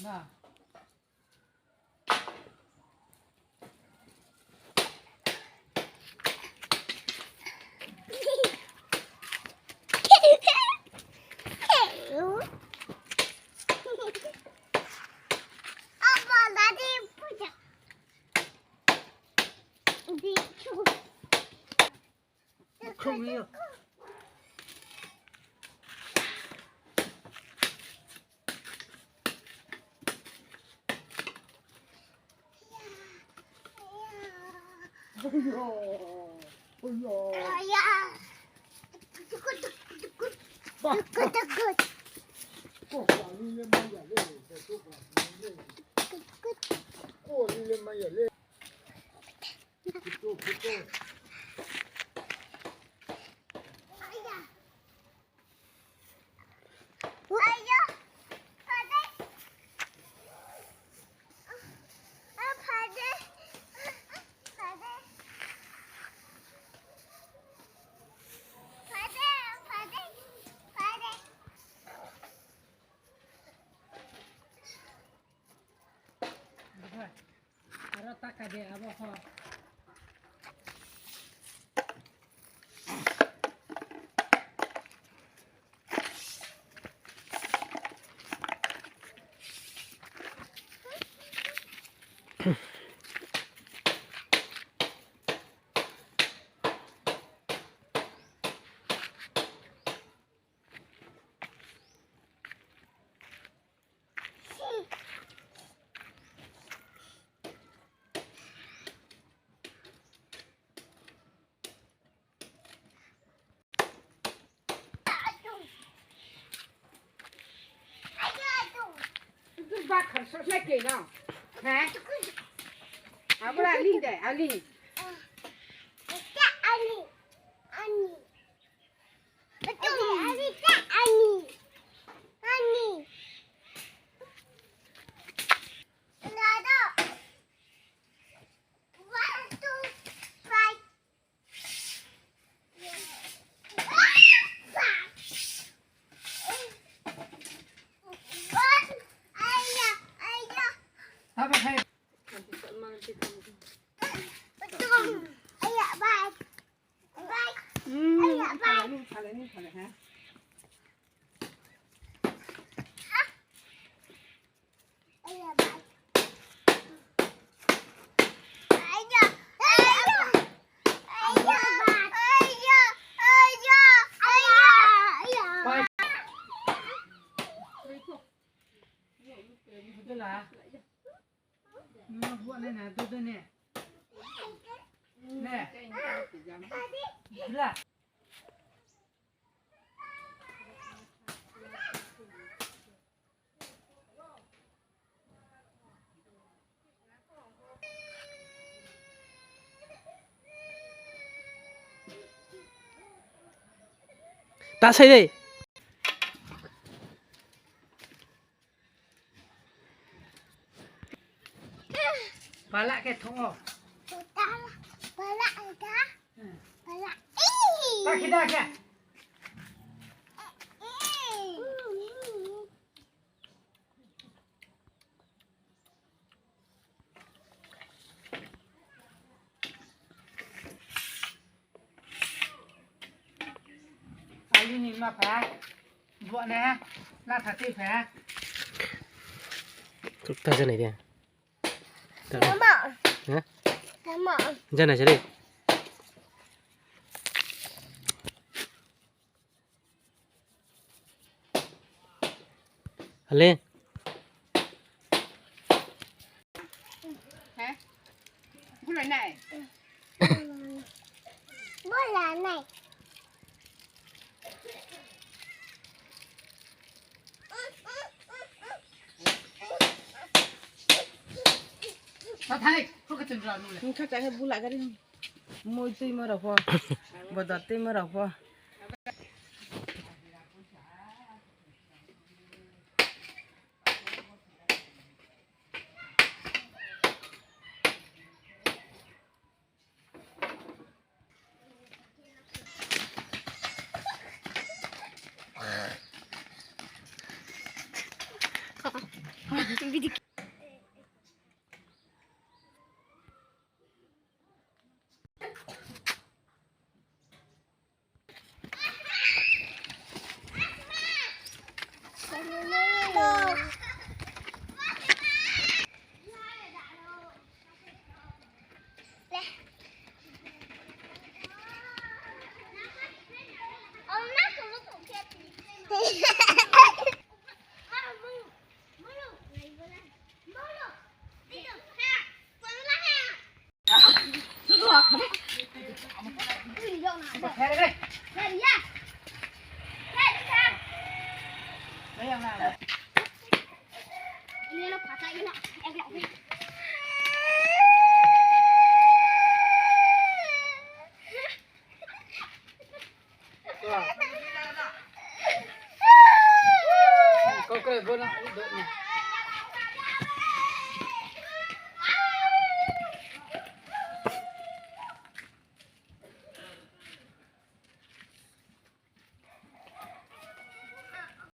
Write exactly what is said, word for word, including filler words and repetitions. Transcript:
Na. Aro taka de abo ho. Ba khar sa sa ke na. Ha? Abra aling de, aling. Aling. Aling. Aling. Aling. One, two, five. Ta sai dei. Pala khe thong o. Pala, pala, pala. Hmm. Pala. Ta khe, ta khe. Aini ma pha, bo ne, la tha tei pha. Kuk ta janai de. Tamo. Ha? Tamo. Janai sari. Ale. He? Bulai nai. Bulai nai. Tathai, kok kacang dulu le. Nungkha cakhe bula gari. Mui tuimo rao pho. Bodol tuimo rao pho. Kau kau bo na, bo na.